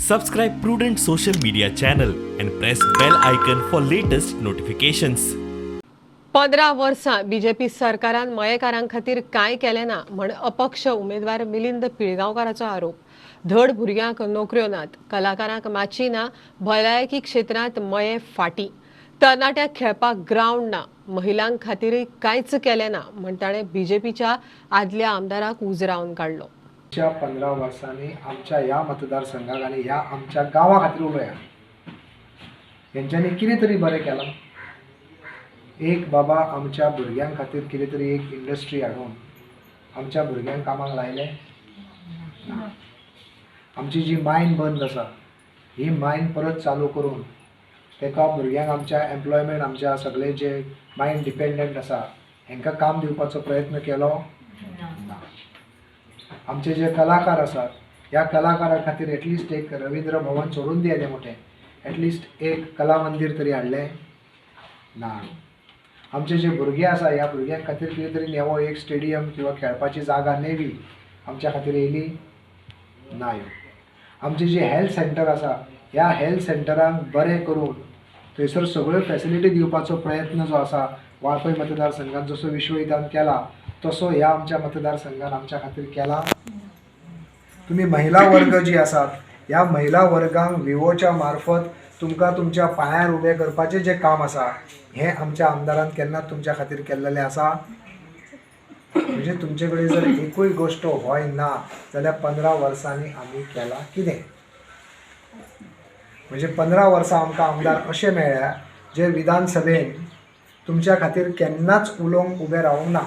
Subscribe Prudent Social Media channel and press bell icon for latest notifications. 15 वर्सां BJP सरकारान मयेकारां खातीर कांय केलें ना म्हण अपक्ष उमेदवार मिलिंद पिळगांवकाराचो आरोप. धड भुरग्यांक नोकऱ्यो नात, कलाकारांक माची ना, भलायकी क्षेत्रांत मये फाटी, तरणाट्यांक खेळपाक ग्रावंड ना, महिलां खातीरय कांयच केलें ना म्हण ताणें बीजेपीच्या आदल्या आमदाराक उजरावन काडलो. आमच्या 15 वर्सांनी आमच्या ह्या मतदारसंघाक आनी ह्या आमच्या गांवा खातीर उलया, हेंच्यांनी कितें तरी बरें केलां. एक बाबा आमच्या भुरग्यां खातीर कितें तरी एक इंडस्ट्री हाडून आमच्या भुरग्यांक कामाक लायलें ना. आमची जी मायन बंद आसा ही मायन परत चालू करून तेका भुरग्यांक आमच्या एम्प्लॉयमेंट, आमच्या सगळे जे मायन डिपेंडंट आसा हेंकां काम दिवपाचो प्रयत्न केलो ना. आमचे जे कलाकार आसात ह्या कलाकारां खातीर एटलिस्ट एक रवींद्र भवन सोडून दिया तें मोठें, एटलिस्ट एक कला मंदीर तरी हाडलें ना. आमचे जे भुरगे आसा ह्या भुरग्यां खातीर कितें तरी नवो एक स्टेडियम किंवा खेळपाची जागा नेवी आमच्या खातीर येयली ना. ह्यो आमचे जे हेल्थ सेंटर आसा ह्या हेल्थ सेंटरांक बरें करून थंयसर सगळ्यो फेसिलिटी दिवपाचो प्रयत्न जो आसा वाळपय मतदारसंघान जसो विश्वहितान केला तसो ह्या आमच्या मतदारसंघान आमच्या खातीर केला. तुमी महिला वर्ग जी आसात ह्या महिला वर्गांक विवोच्या मार्फत तुमकां तुमच्या पांयार उबें करपाचें जें काम आसा हें आमच्या आमदारान केन्नाच तुमच्या खातीर केल्लेलें आसा. म्हणजे तुमचे कडेन जर एकूय गोश्ट होय ना जाल्यार 15 वर्सांनी आमी केला कितें? म्हणजे 15 वर्सां आमकां आमदार अशें मेळ्ळ्या जे विधानसभेन तुमच्या खातीर केन्नाच उलोवंक उबें रावूंक ना.